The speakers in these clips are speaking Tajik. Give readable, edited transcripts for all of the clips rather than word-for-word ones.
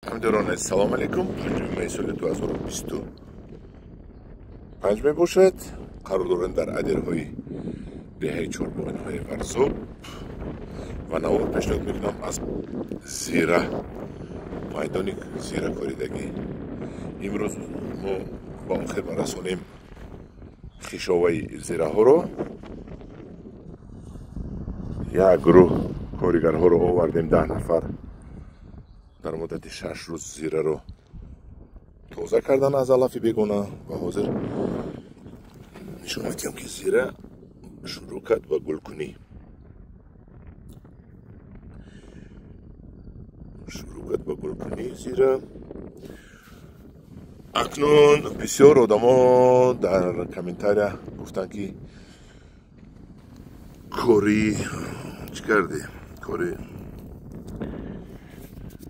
Ҳамдиёрон, ассалому алайкум. 5 май соли 2025 мебошад. Қарор дорем дар адирҳои деҳаи Чорбоғинои Варзоб ва навор пешниҳод мекунам аз зира, майдони зира коридагӣ. Имрӯз мо ба охир мерасонем хишоваи зираҳоро. Як гурӯҳ коригарҳоро овардем, 10 нафар дар муддати 6 рӯз зираро тоза кардан аз алафи бегона ва ҳозир нишон медиҳам, ки зира шурӯъ кард ба гулкунӣ. Шурӯъ кард ба гулкунӣ зира. Акнун бисёр одамо дар комментария гуфтанд, ки кори чӣ кардӣ, кори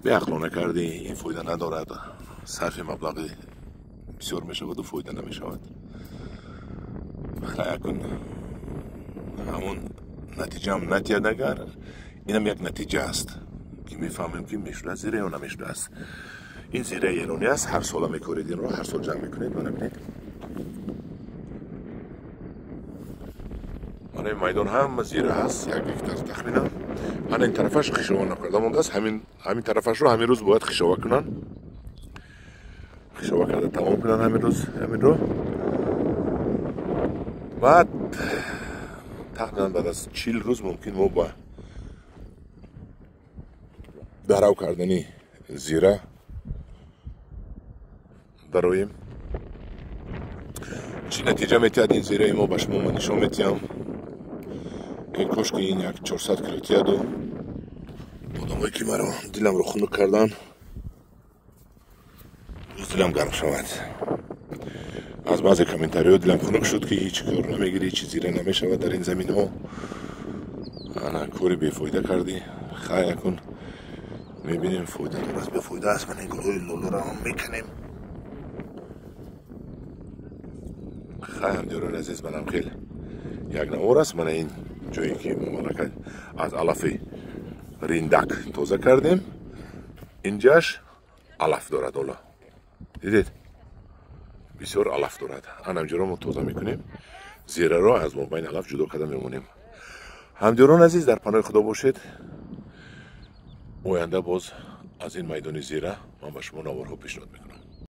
беақлона кардӣ, ин фоида надорад, сарфи маблағи бисёр мешаваду фоида намешавад. Акун ҳамон натиҷаам натиҳад, агар инам як натиҷа аст, ки мефаҳмем, ки мешудааст зира ё намешудааст. Ин зираи эронӣ аст, ҳар сола мекоред, инро ҳар сол ҷамъ мекунед. Мана бинед, мана ин майдон ҳама зира ҳаст, 1 гектар тахминан. Ана ин тарафаш хишова накарда мондааст, ҳамин тарафашро ҳамин рӯз бояд хишова кунанд, хишова карда тамом кунанд ҳамин рӯз ҳаминро. Баъд тахминан баъд аз 40 рӯз мумкин мо ба дарав кардани зира дароем. Чӣ натиҷа метиҳад ин зираи мо, ба шумо ман нишон метиҳам. Кош ки ин як 400 кило тиҳаду одамое ки маро диламро хунук кардан, боз дилам гарм шавад. Аз баъзе комментариҳо дилам хунук шуд, ки ҳеҷ кор намегирӣ, ҳеҷ зира намешавад дар ин заминҳо, ана кори бефоида кардӣ. Хай, акун мебинем фоида дорад, бефоида аст. Ман ин гулҳои лолоро ҳам мекунем. Хай, ҳамдиёрони азиз, манам хел як навор аст. Мана ин ҷое ки мо малака аз алафи риндак тоза кардем, инҷаш алаф дорад. Ҳоло дидед, бисёр алаф дорад. Анамҷоро мо тоза мекунем, зираро аз мобайни алаф ҷудо карда мемонем. Ҳамдиёрон азиз, дар паноҳи Худо бошед. Оянда боз аз ин майдони зира ман ба шумо наворҳо пешниҳод мекунам.